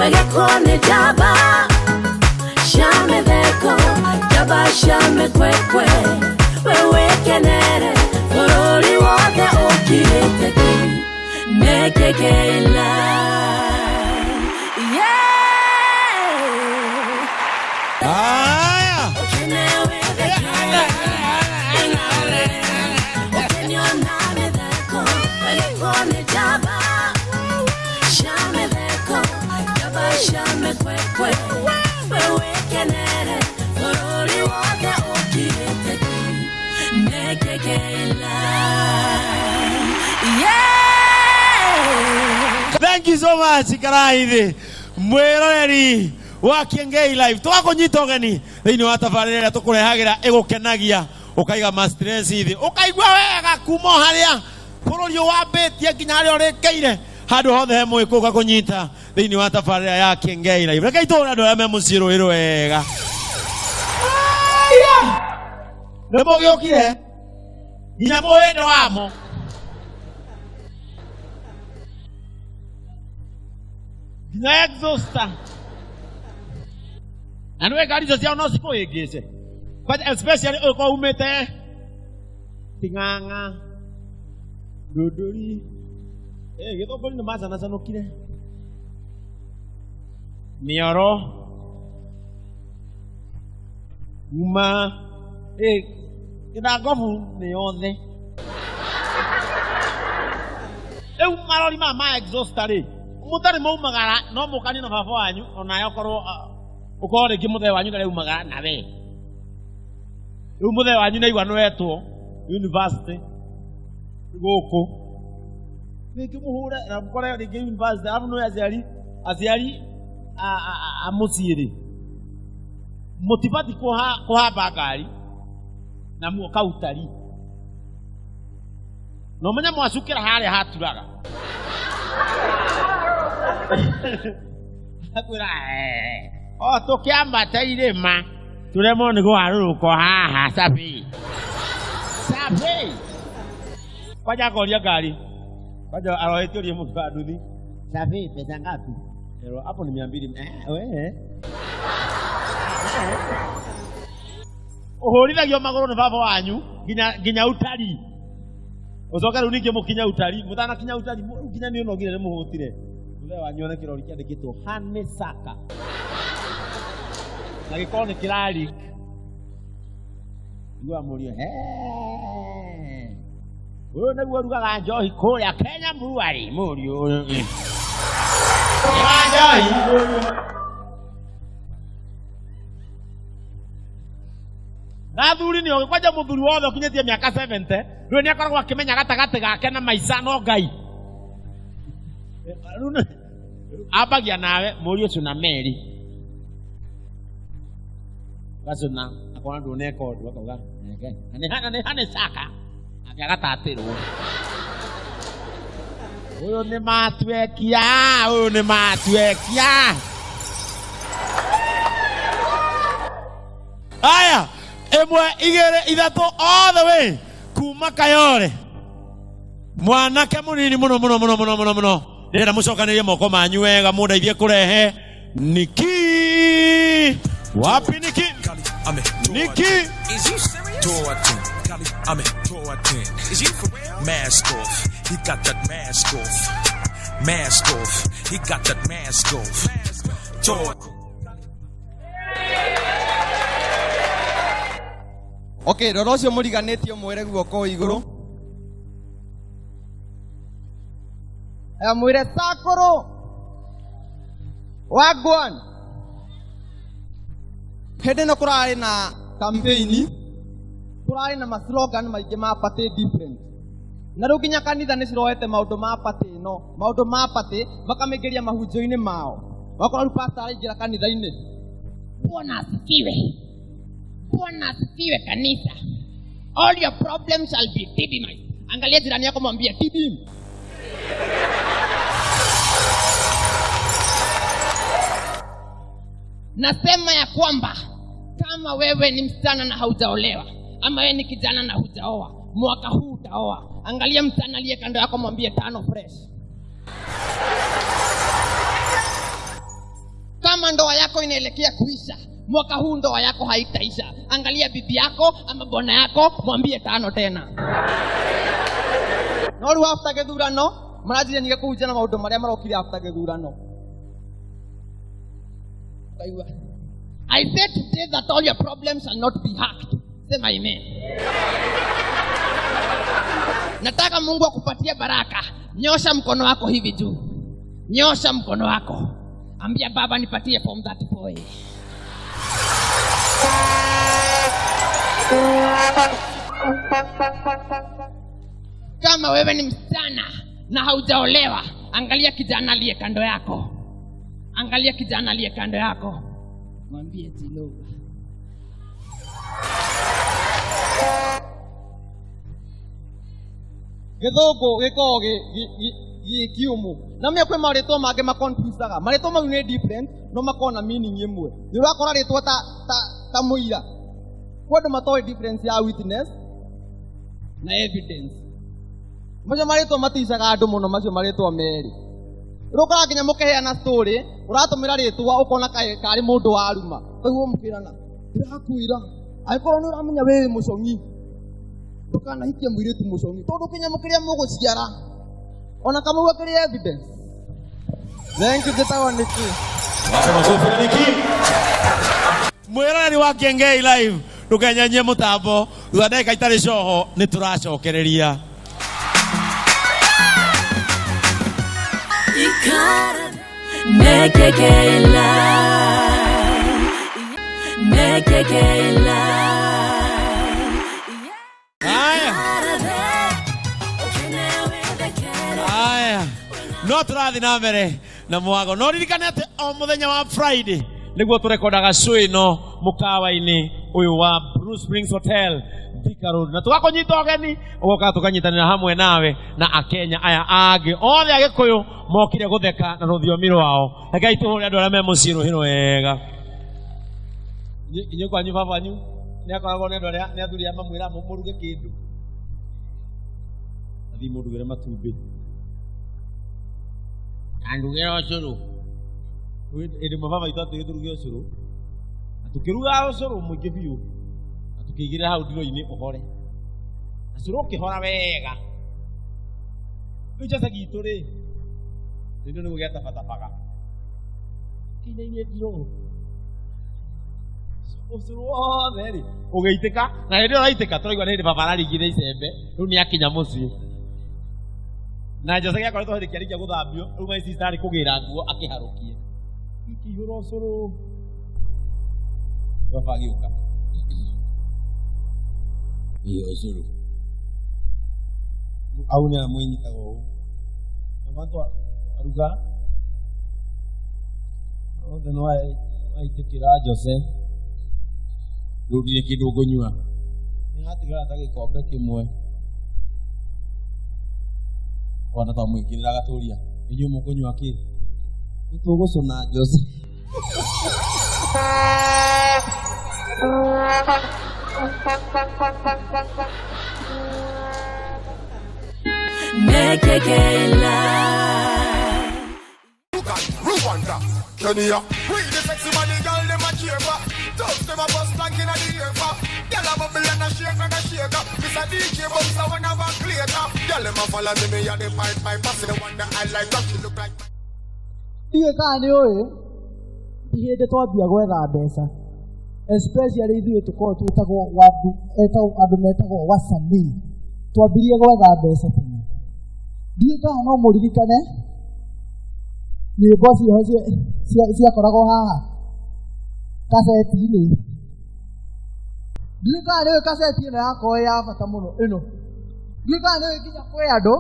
Wegekwo nĩ njamba cia mĩtheko, njamba cia mĩkwekwe. We wĩkenere bũrũri wothe ũkirĩte ki. Nĩ Kiengei Live. Yeah. Haya. Ũkene wĩtheke, wĩng'aũre, ũkenio na mĩtheko. Wegekwo nĩ njamba cia mĩtheko, njamba cia mĩkwekwe. We wĩkenere bũrũri wothe ũkirĩte ki. Nĩ Kiengei Live. Yeah. Thank you so much ikarai mwiroreri wa Kiengei Live. Tũgakũnyita ũgeni thĩinĩ wa tabarĩra ĩrĩa tũkũrehagĩra ĩgũkenagia, ũkaiga ma stress thĩ, ũkaigua wega kuma o harĩa bũrũri ũwambĩtie nginya harĩa ũrĩkĩire, handũ hothe he mũgĩkũyũ ũgakũnyita thĩinĩ wa tabarĩra ya Kiengei Live. Rekei tũhũre andũ arĩa me mũciĩ rũĩ rwega. Aya! Nĩ mũgĩũkire nginya mũhĩndĩ wamo. Nginya exhauster. Na nĩwe ngari icio ciao no cikũhĩngĩce. But especially ũngĩkorwo umĩte Ting'ang'a, Ndũndũri, Gĩthũngũri nĩ macanacanũkire, Mĩoro, kuma Kĩthangobu nĩ yothe. Rĩu marori maya ma exhauster rĩ, mũtarĩ maumagara no mũkanie na baba wanyu onawe okorwo ũkorwo rĩngĩ mũthee wanyu ndarĩ na we. Rĩu mũthee wanyu nĩaigua nĩwetwo university gũkũ, rĩngĩ mũhũre na mũkore rĩngĩ university, arabu nĩ aciari a mũciĩ rĩ, mũtibati kũhamba ngari na muoka utari na ũmenye mwacukĩra harĩa haturaga. Akwĩra, o tũkĩambata irĩma tũremwo nĩ kũharũrũka haha cabi cabi. Kwanja akoria ngari, kwanja aroĩtĩrie mũndũ wa nduthi, cabi pesa ngapi? Ero hapo ni 200. We ũhũrithagio magũrũ nĩ baba wanyu nginya utari, ũcoke rĩu ningĩ mũkinye utari, mũtanakinya utari rĩu nginya nĩ ũnogire nĩ mũhũtire, mũthee wanyu one kĩrori kĩandĩkĩtwo Hanisaka na gĩkorwo nĩ kĩrari igua mũrio, ũyũ nĩguo ũrugaga njohi kũrĩa Kenya Brewery, mũriũ ũyũ wa njohi. Na athuri nĩ ogĩ, kwanja mũthuri wothe ũkinyĩtie mĩaka 70 rĩu nĩ akoragwo akĩmenya gatagatĩ gake na maica no Ngai. Rĩu ambagia nawe mũriũ ũcio na meri gacũna akona ndũneka ũndũ akauga neke na nĩ hane caka ake agatatĩrwo, ũyũ nĩ matuekia, ũyũ nĩ matuekia. Aya, ĩmwe igĩrĩ ithatũ all the way kuma Kayole, mwanake mũnini mũno mũno mũno mũno mũno mũno, ndĩrenda mũcokanĩrie moko manyu wega mũndeithie kũrehe Niki. Wapi Niki? Niki. Is you serious? I'm at Is you for real? Mask off. He got that mask off. Mask off. He got that mask off. Tour. Okay, rora ũcio mũriganĩtie mwĩre guoko igũrũ. Aya mwĩre sakũrũ. Wagwan. Hĩndĩ ĩno kũrarĩ na campaign, kũrarĩ na ma slogan maingĩ ma party different. Na rĩu nginya kanitha nĩ ciroete maũndũ ma party ĩno, maũndũ ma party makamĩingĩria mahunjio-inĩ mao. Wakora rĩu pastor araingĩra kanitha-inĩ. Bwana asifiwe. Bwana asifiwe kanisa. All your problems shall be didimized. Angalia jirani yako mwambie didim. Nasema ya kwamba kama wewe ni msichana na haujaolewa, ama wewe ni kijana na hujaoa, mwaka huu utaoa. Angalia msichana aliye kando yako mwambie tano fresh. Kama ndoa yako inaelekea kuisha, mwaka huu ndoa yako haitaisha. Angalia bibi yako ama bwana yako, mwambie tano tena. No rĩu after gĩthurano maranjirie nige kũhunjia na maũndũ marĩa marokire after gĩthurano. Ukaigua, I said today that all your problems shall not be hacked. Sema amen. Nataka Mungu akupatie baraka. Nyosha mkono wako hivi juu. Nyosha mkono wako. Ambia Baba, nipatie form 34. Kama wewe ni msichana na haujaolewa, angalia kijana aliye kando yako. Angalia kijana aliye kando yako, mwambie Jehova. Gĩthũngũ gĩkoragwo gĩ kĩũmũ na mĩa kwĩ marĩtwa mangĩ maconfusaga. Marĩtwa mau nĩ different no makoragwo na meaning ĩmwe. Nĩ ũrakora rĩtwa ta mũira, kwĩ andũ matoĩ difference ya witness na evidence. Macio marĩtwa maticaga andũ mũno, macio marĩtwa merĩ. Rĩu ũkoraga nginya mũkĩheana story ũratũmĩra rĩtwa ũkona karĩ mũndũ waruma, ũkaigua mũkĩrana, ndĩrakwĩra angĩkorwo nĩ ũramenya wĩ mũcong'i ndũkanahikie mũirĩtu mũcong'i tondũ kĩnyamũ kĩrĩa mũgũciara ona kamau akĩrĩ evidence. Thank you, njĩtagwo Niki. Mwĩroreri wa Kiengei Live, ndũkenyenyie mũtambo thutha ndagĩka itarĩ coho nĩ tũracokereria. Haya. Haya. No tũrathiĩ na mbere na mwago no ririkane atĩ o mũthenya wa Friday nĩguo tũrekondaga show ĩno mũkawa-inĩ ũyũ wa Blue Springs Hotel Thika Road, na tũgakũnyita ũgeni ũgoka tũkanyitanĩra hamwe nawe na akenya aya angĩ othe agĩkũyũ mokire gũtheka na rũthiomi rwao. Rekei tũhũre andũ arĩa me mũciĩ rũhĩ rwega. Inyuĩ kwanyu baba wanyu nĩ akoragwo nĩ andũ arĩa nĩ athuri arĩa mamwĩraga mũruge kĩndũ, athiĩ mũndugĩre matumbĩ, andugĩre ũcũrũ. Hĩndĩ ĩmwe baba witũ atwĩrire tũruge ũcũrũ, na tũkĩruga ũcũrũ mũingĩ biũ, na tũkĩigĩrĩra hau ndiro-inĩ ũhore, na cũrũ ũkĩhora wega. Rĩu Jose gitũ rĩ, rĩu nĩguo gĩatabatabaga kĩinainie ndiro ũcũrũ wothe rĩ ũgĩitĩka, na hĩndĩ ĩyo ũraitĩka tũraigua nĩ hĩndĩ baba araringire icembe, rĩu nĩ akinya mũciĩ. Na Jose gĩakoretwo hĩndĩ kĩarĩkia gũthambio, rĩu my sister arĩ kũgĩra nguo akĩharũkie, ikĩihũra ũcũrũ. Baba agĩũka, ĩ ũcũrũ au nĩ amwĩnyitaga ũũ, baba aruga othe nĩ waitĩkĩra Jose, rĩu ndirĩ kĩndũ ngũnyua, nĩ hatigara ta gĩkombe kĩmwe. Twana twamwĩkĩrĩra agatũria, inyuĩ mũkũnyua kĩ? Nĩ tũgũcũna Jose. Rwanda, Kenya. We the sexy body girl, them a cheer for. Thugs them a bust blank inna the air for. Girl a bubble and a shake and a shake. This a DJ bounce a one of a clater. Girl them a follow me, me a the pipe pipe. Pass the one that I like, that she look like. Ndiũĩ kana nĩ ũĩ ti hĩndĩ twambia gwetha mbeca, especially ithuĩ tũkoragwo twĩtagwo wandu, andũ metagwo wasanii, twambirie gwetha mbeca tene. Ndiũĩ kana no mũririkane nyĩmbo ciho ciakoragwo haha kaseti-inĩ. Ndiũĩ kana nĩũĩ kaseti ĩno yakoragwo ĩ ya bata mũno ĩno. Ndiũĩ kana nĩũĩ nginya kwĩ andũ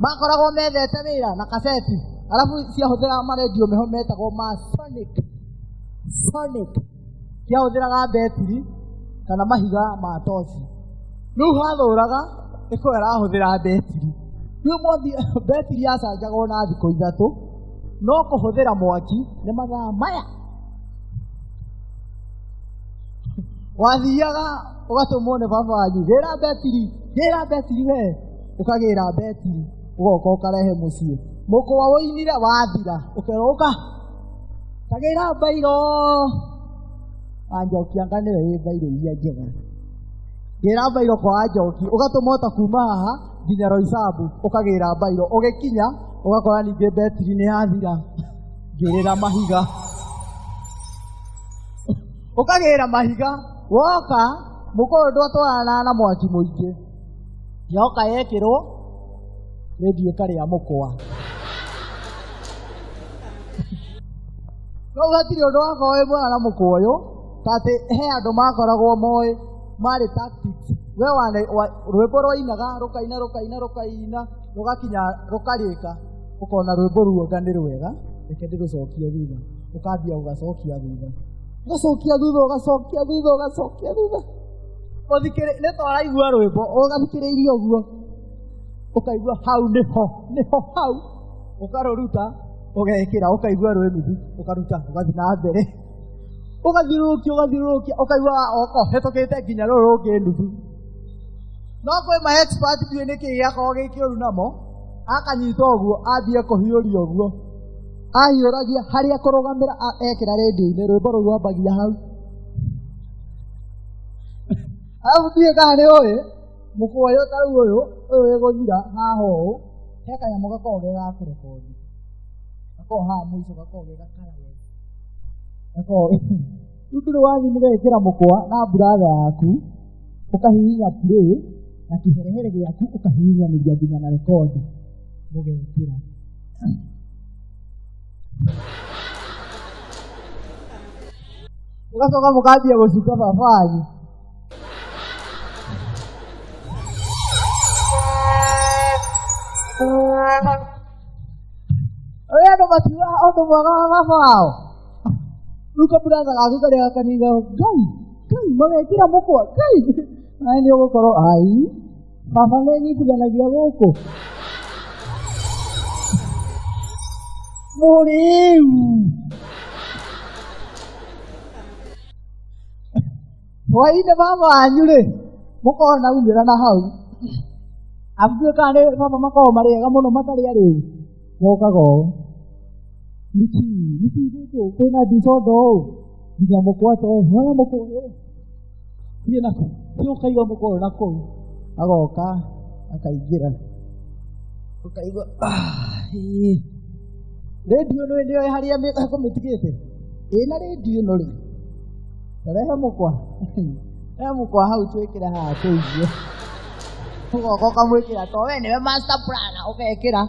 makoragwo methete wĩra na kaseti, alafu ciahũthĩraga marendio meho metagwo ma Sonic. Sonic ciahũthĩraga betiri kana mahiga ma toci. Rĩu hathũraga ĩkorwo ĩrahũthĩra betiri. Rĩu mwathi betiri yacanjagwo na thikũ ithatũ, no kũhũthĩra mwaki nĩ mathaa maya. Wathiaga ũgatũmwo nĩ baba wanyu, gĩra betiri, gĩra betiri we, ũkagĩra betiri, ũgoka ũkarehe mũciĩ. Mũkwa woinire wathira, ũkerwo ũka. Tagĩra mbairũ. Anjoki anga nĩwe ĩ mbairũ iria njega. Gĩra mbairũ kwa Anjoki, ũgatũma ota kuma haha nginya Roysambu, ũkagĩra mbairũ. Ũgĩkinya, ũgakora ningĩ betiri nĩ yathira. Ngĩrĩra mahiga. Ũkagĩra mahiga, woka, mũkũyũ ndwatwaranaga na mwaki mũingĩ. Yoka yekĩrwo, rĩndiũ ĩkarĩa mũkwa. No hatirĩ ũndũ wakorwo wĩ mwega na mũkwa ũyũ, ta atĩ he andũ makoragwo moĩ marĩ tactics. We wane, wa, rwĩmbo rwainaga, rũkaina, rũkaina, rũkaina, rũgakinya, rũkarĩka, ũkona rwĩmbo ruonga nĩ rwega, reke ndĩrũcokie thutha. Ũkambia gũgacokia thutha. Ũgacokia thutha, ũgacokia thutha, ũgacokia thutha. Ũthikĩrĩ, nĩ ta ũraigua rwĩmbo, ũgathikĩrĩirie ũguo. Ũkaigua hau nĩho, nĩho hau. Ũkarũruta, ũgekĩra, ũkaigua rwĩ nuthu, ũkaruta, ũgathiĩ na mbere. Ũgathiũrũrũkia, ũgathiũrũrũkia, ũkaigua oko, hetũkĩte nginya rũrũ rũngĩ nuthu. No kwĩ ma expert ndiũĩ nĩkĩ gĩakorwo gĩ kĩũru namo, akanyita ũguo, ambie kũhiũria ũguo. Ahiũragia harĩa kũrũgamĩra, ekĩra rĩndiũ-inĩ, rwĩmbo rũu rwambagia hau. Arabu ndiũĩ kana nĩ ũĩ, mũkwa ũyũ ta rĩu ũyũ, ũyũ wĩgũthira haha ũũ, he kanyamũ gakoragwo ge ga kũrekondi. Gakoragwo haha mũico gakoragwo ge gakarawe. Gakoragwo rĩu ndũrĩ wathiĩ mũgekĩra mũkwa na buratha yaku, ũkahihinya play, na kĩherehere gĩaku ũkahihinyanĩria nginya na rekondi, mũgekĩra. Mũgacoka mũkambia gũcuka baba wanyu. Ũrĩa andũ matiugaga ũndũ mwega wa baba wao. Rĩu kaburatha gaku karĩa gakaniga, Ngai, Ngai, magekĩra mũkwa, Ngai. Nawe nĩ ũgũkorwo, ai, baba nĩ anyitithanagia gũkũ. Mũrĩu. Hwaĩ-inĩ baba wanyu rĩ, mũkorwo na umĩra na hau. Abu kana nĩ baba makoragwo marĩ ega mũno matarĩ arĩu. Mokaga ũũ. Nĩkĩ, nĩkĩ gũkũ kwĩna disorder ũũ? Nginya mũkwa ta ũyũ, oya mũkwa ũyũ. Thiĩ na kũu, thiĩ ũkaigua mũkwa ũyũ na kũu. Agoka, akaingĩra. Ũkaigua, ĩĩ. Rĩndiũ nĩ nĩoĩ harĩa ekũmĩtigĩte. Ĩ na rĩndiũ ĩno rĩ. Rehe mũkwa. Rehe mũkwa hau twĩkĩre haha tũigue. Ũgoka ũkamwĩkĩra to we nĩwe master planner ũgekĩra.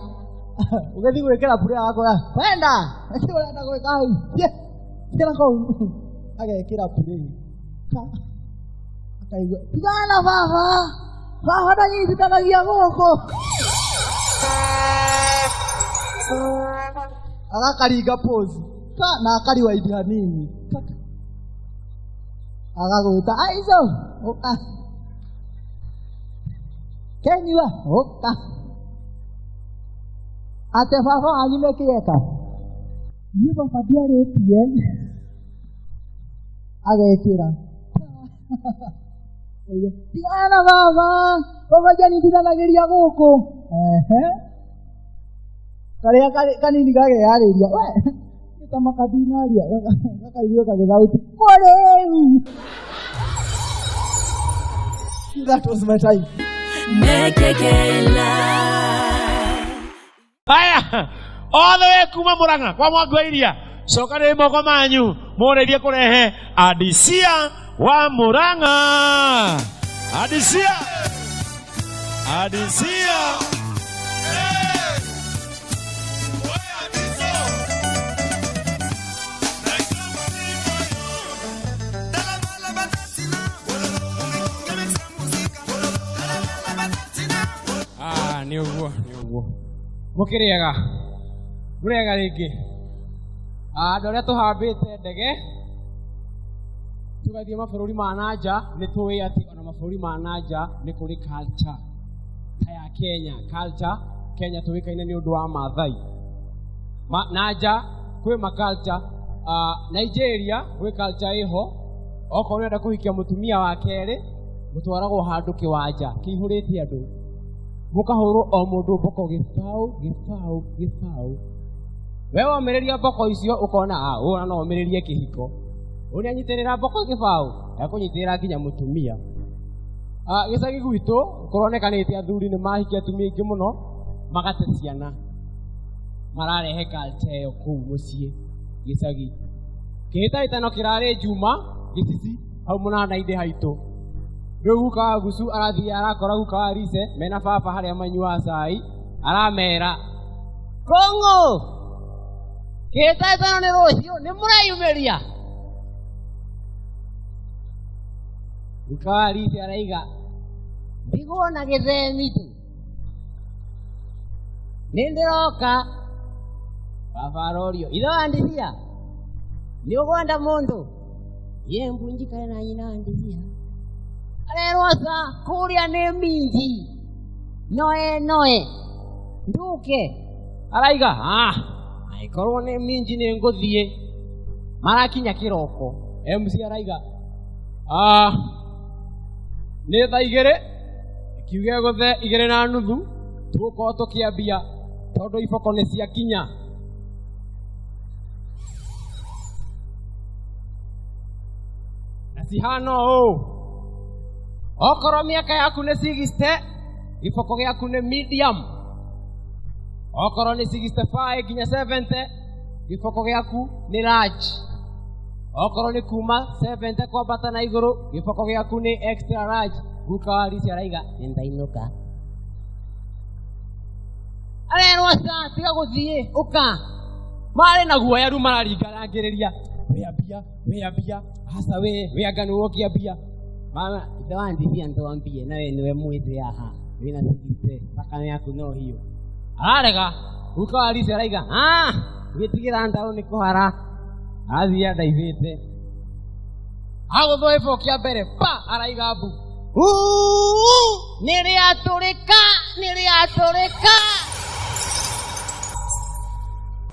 Ũgĩthiĩ gwĩkĩra play agakwĩra, kwenda, nĩkĩ ũrenda gwĩka hau? Thiĩ, thiĩ na kũu. Agekĩra play. Ka. Akaigua, tigana na baba. Baba ndanyitithanagia gũkũ. Agakaringa pose. Ka, na akariwaindi hanini. Ka. Agagwĩta, Aico, ũka. Kenyua, ũka. Ate baba wanyu nĩkĩ eka? Niĩ baba ndiarĩtie. Agekĩra. Tigana na baba, baba ndianyitithanagĩria gũkũ. Ehe. Karĩa kanini gageyarĩria, we, nĩ ta makadinaria, gakaigua gagĩthauti, kũrĩu. That was my time. Nekekela. Haya, othe we kuma Murang'a kwa Mwangi wa Iria, cokanĩrĩrai moko manyu mũrĩrie kũrehe Adisia wa Murang'a. Adisia, Adisia. Ah, nĩ ũguo, nĩ ũguo. Mũkĩrĩega, mũrĩega rĩngĩ. Ah, andũ arĩa tũhambĩte ndege tũgathiĩ mabũrũri ma na nja, nĩ tũĩ atĩ ona mabũrũri ma na nja nĩ kũrĩ culture ta ya Kenya. Culture, Kenya tũĩkaine nĩ ũndũ wa Maathai. Na nja kwĩ ma culture. Ah, Nigeria gwĩ culture ĩho, okorwo ũrenda kũhikia mũtumia wa kerĩ, mũtwaragwo handũ kĩwanja kĩihũrĩte andũ, mũkahũrwo o mũndũ mboko gĩbaũ gĩbaũ gĩbaũ. We womĩrĩria mboko icio ũkona ah ũyũ no omĩrĩrie kĩhiko. Ũyũ nĩanyitĩrĩra mboko gĩbaũ, ekũnyitĩrĩra nginya mũtumia. Gĩcagi gwitũ kũronekanĩte athuri nĩ mahikia atumia aingĩ mũno magate ciana. Mararehe culture ĩyo kũu mũciĩ gĩcagi. Kĩhĩtahĩtano kĩrarĩ Juma gĩcici hau mũnanda-inĩ haitũ. Rĩu guka wa Gucu arathiĩ arakora guka wa Rise mena baba harĩa manyuaga cai, aramera Kũng'ũ kĩhĩtahĩtano nĩ rũciũ nĩ mũreyumĩria. Guka wa Rise araiga ndigwo na gĩthemi tu nĩ ndĩroka. Baba arorio ithe wa ndithia nĩ ũkwenda mũndũ ye mbunjikare na nyina wa ndithia arerwo aca kũrĩa nĩ minji noe noe nduke araiga ah angĩkorwo nĩ minji nĩ ngũthiĩ. Marakinya kĩroko MC araiga ah nĩ thaa igĩrĩ kiuge gũthe 2:30 tũgũkorwo tũkĩambia tondũ iboko nĩ ciakinya. Na cihana ũũ, okorwo mĩaka yaku nĩ 60 gĩboko gĩaku nĩ medium, okorwo nĩ 65 nginya 70 gĩboko gĩaku nĩ large, okorwo nĩ kuma 70 kwambata na igũrũ gĩboko gĩaku nĩ extra large. Guka wa Rise araiga nĩ ndainũka. Arerwo aca tiga gũthiĩ ũka. Marĩ na guoya rĩu mararingarangĩrĩria wĩambia wĩambia aca we wĩanga nĩwe ũkĩambia. Mama ithe wa ndithia ndwambie nawe nĩwe mwĩthĩ haha wĩna 60 thakame yaku no hiũ. Ararega. Guka wa Rise araiga ah gwĩtigĩra ndaũ nĩ kũhara. Arathiĩ andaithĩte agũthwo gĩboko kĩa mbere pa araiga mbu nĩ rĩatũrĩka nĩ rĩatũrĩka.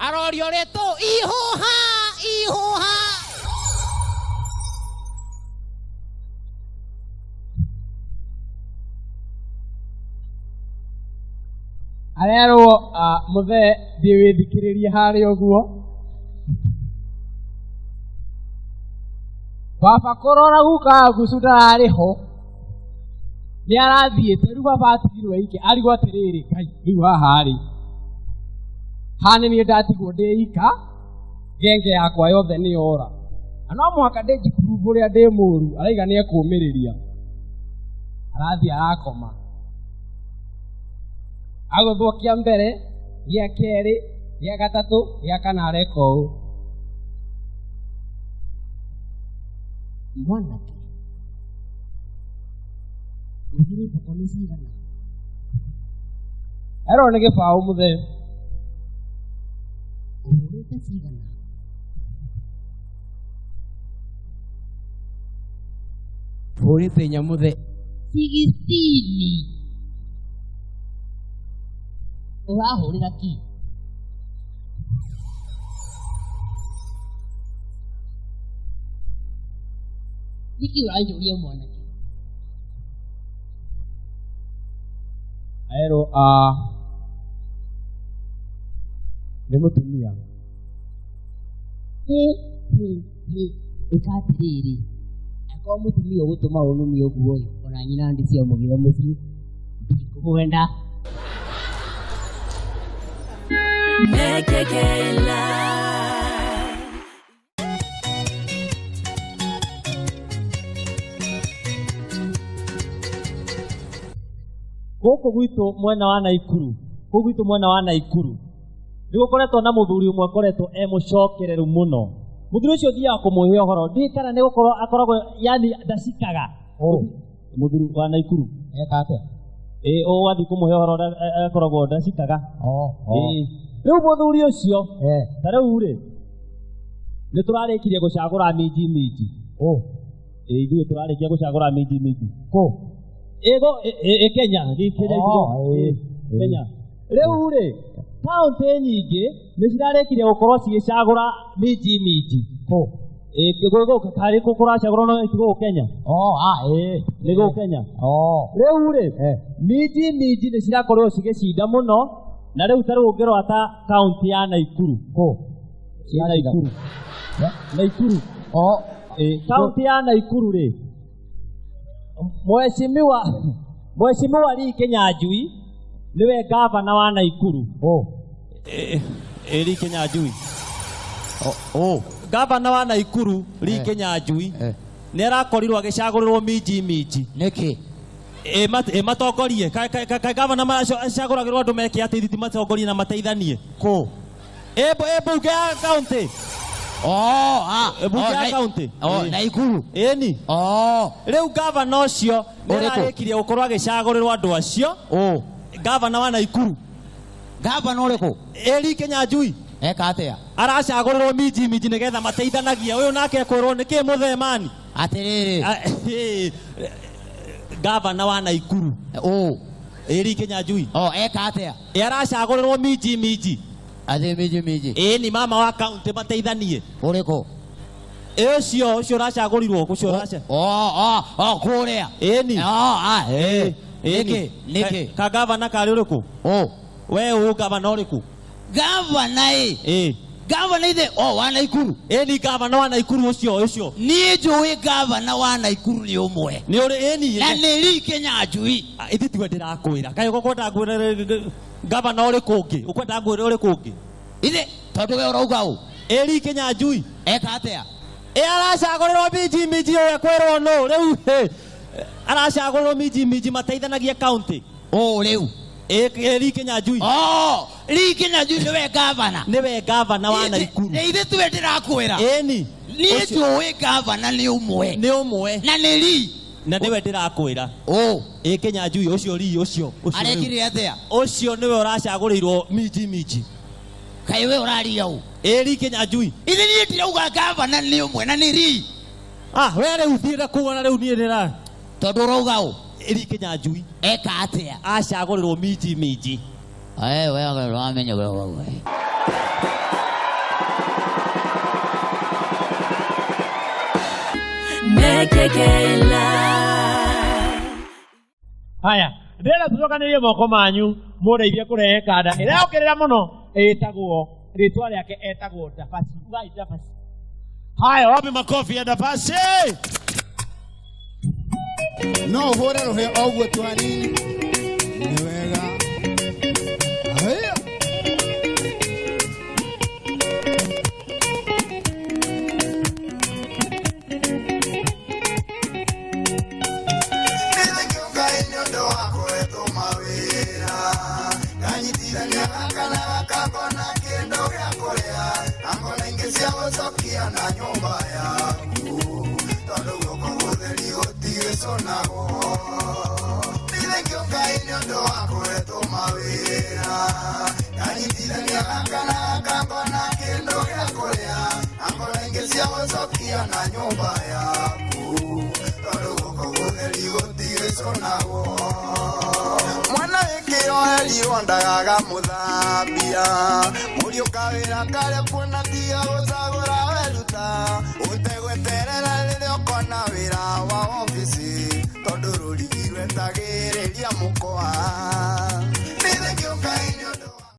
Arorio rĩtũ ihũha ihũha. Arerwo mũthee thiĩ wĩthikĩrĩrie harĩa ũguo. Baba kũrora guka wa Gucu ndararĩ ho nĩ arathiĩte. Rĩu baba atigirwo ike arigwo atĩrĩrĩ Ngai rĩu haha rĩ haha nĩ niĩ ndatigwo ndĩ ika genge yakwa yothe nĩ yora na no mũhaka ndĩnjikurubu ũrĩa ndĩ mũru. Araiga nĩ ekũmĩrĩria. Arathiĩ arakoma agũthwo kĩa mbere gĩa kerĩ gĩa gatatũ gĩa kana areka ũũ mwanake ugire iboko nĩ cigana. Erwo nĩ gĩbaũ mũthee ũhũrĩte cigana. Hũrĩte inya mũthee 16 ũrahũrĩra ki. Nĩkĩ ũranjũria mwanake? Aerwo nĩ mũtumia. Ĩka atĩrĩrĩ akorwo mũtumia ũgũtũma ũnumie ũguo ĩ ona nyina ndicia mũgĩre mũciĩ ndikũmwenda. Gũkũ gwitũ mwena wa Naikuru, gũkũ gwitũ mwena wa Naikuru nĩ gũkoretwo na mũthuri ũmwe akoretwo e mũcokereru mũno. Mũthuri ũcio thiaga kũmũhe ũhoro ndiũĩ kana nĩ gũkorwo akoragwo yani ndacikaga. Mũthuri wa Naikuru Eka atĩa? Ĩ ũgathiĩ kũmũhe ũhoro akoragwo ndacikaga. Rĩu mũthuri ũcio ta rĩu rĩ nĩ tũrarĩkirie gũcagũra minji minji. Ĩ ithuĩ tũrarĩkia gũcagũra minji minji. Kũ? Ĩgo ĩ Kenya, ĩ Kenya Kenya. Rĩu rĩ kaũntĩ nyingĩ nĩ cirarĩkirie gũkorwo cigĩcagũra minji minji. Kũ? Ĩ gũkũ karĩ kũracagũrwo no ti gũkũ Kenya. Nĩ gũkũ Kenya. Rĩu rĩ minji minji nĩ cirakorirwo cigĩcinda mũno Na rĩu ta rĩu ũngĩrora ta kaunti ya Naikuru. Kũ? Ya Naikuru. Naikuru. O, Kaunti ya Naikuru rĩ, Mheshimiwa Mheshimiwa Lee Kinyanjui nĩwe gavana wa Naikuru. o, Lee Kinyanjui. o, Gavana wa Naikuru Lee Eh. Kinyanjui Eh. nĩ arakorirwo agĩcagũrĩrwo minji minji. Nĩkĩ? Ĩ matongorie kaĩ gavana macagũragĩrwo andũ meke atĩ ithuĩ ti matongorie na mateithanie. Kũ? Ĩ mbunge ya kaunti. O, ah, Mbunge o, ya kaunti. O, Ĩ. Naikuru. Ĩni. O, Rĩu gavana ũcio nĩ Ũrĩkũ? ararĩkirie gũkorwo agĩcagũrĩrwo andũ acio. o. Gavana wa Naikuru Gavana ũrĩkũ? Eri Kinyanjui Eka atĩa? aracagũrĩrwo minji minji nĩgetha mateithanagie ũyũ nake ekwĩrwo nĩkĩ mũthemani. Atĩrĩrĩ. Gavana wa Naikuru O, Eri Kinyanjui o, eka atĩa? ĩ aracagũrĩrwo minji minji. Atĩ minji minji. Ĩ ni mama wa kaunti mateithanie. Ũrĩkũ? Ĩ ũcio ũcio ũracagũrirwo ũcio ũraca. O, o, o, kũrĩa. Ĩni. O, ah, Ĩ Nĩkĩ? Nĩkĩ? Ka gavana karĩ ũrĩkũ? O. We ũ gavana ũrĩkũ? Gavana ĩ. Ĩ. Gavana ithe, o, wa Naikuru. Ĩ ni gavana wa Naikuru ũcio ũcio. Niĩ njũĩ gavana wa Naikuru nĩ ũmwe. Nĩ ũrĩ ĩni. Na nĩ Lee Kinyanjui. Ithe tiwe ndĩrakwĩra. Kaĩ ũkwenda ngwĩre gavana ũrĩkũ ũngĩ? Ũkwenda ngwĩre ũrĩkũ ũngĩ? Ithe, tondũ we ũrauga ũ? Eri Kinyanjui. Eka atĩa? Ĩ aracagũrĩrwo minji minji ũyũ ekwĩrwo nũ rĩu aracagũrĩrwo minji minji mateithanagie kaunti. O, rĩu. Eri Kinyanjui. O, Lee Kinyanjui nĩwe gavana. Nĩwe gavana wa Naikuru. Nĩ ithe tiwe ndĩrakwĩra. Ĩni. Niĩ njũĩ gavana nĩ ũmwe. Nĩ ũmwe. Na nĩ Lee. Na nĩwe ndĩrakwĩra. O. Ĩ Kinyanjui ũcio Lee ũcio. Ũcio rĩu. Arekire atĩa? Ũcio nĩwe ũracagũrĩirwo minji minji. Kaĩ we ũraria ũ? Eri Kinyanjui. Ithe niĩ ndirauga gavana nĩ ũmwe na nĩ Lee. Ah, we rĩu thiĩ na kũu ona rĩu niĩ ndĩra. Tondũ ũrauga ũ? Eri Kinyanjui. Eka atĩa? Acagũrĩrwo minji minji. Ae, we wamenya we we. Mekekela. Haya, ndĩrenda tũcokanĩrie moko manyu mũndeithie kũrehe kanda ĩrayũkĩrĩra mũno ĩtagwo rĩtwa rĩake etagwo Ndabasi. Ugai Ndabasi. Haya, wapi makofi ya Ndabasi? No ũhũre rũhĩ o ũguo tu hanini. Nĩ wega. Haya. Na nyũmba yaku tondũ guoko gũtheri gũtigĩconagwo. Nĩ thengio Ngai nĩ ũndũ wa kũhetwo mawĩra. Nganyitithania gaka na gaka ngona kĩndũ gĩa kũrĩa na ngona ingĩ cia gũcokia na nyũmba yaku tondũ guoko gũtheri gũtigĩconagwo. Mwana wĩkĩro erirwo ndagaga mũthambia mũriũ kawĩra karĩa kuona tiga gũcagũra weruta ũtegweterera rĩrĩa ũkona wĩra wa obici tondũ rũrigi rwetagĩrĩria mũkwa.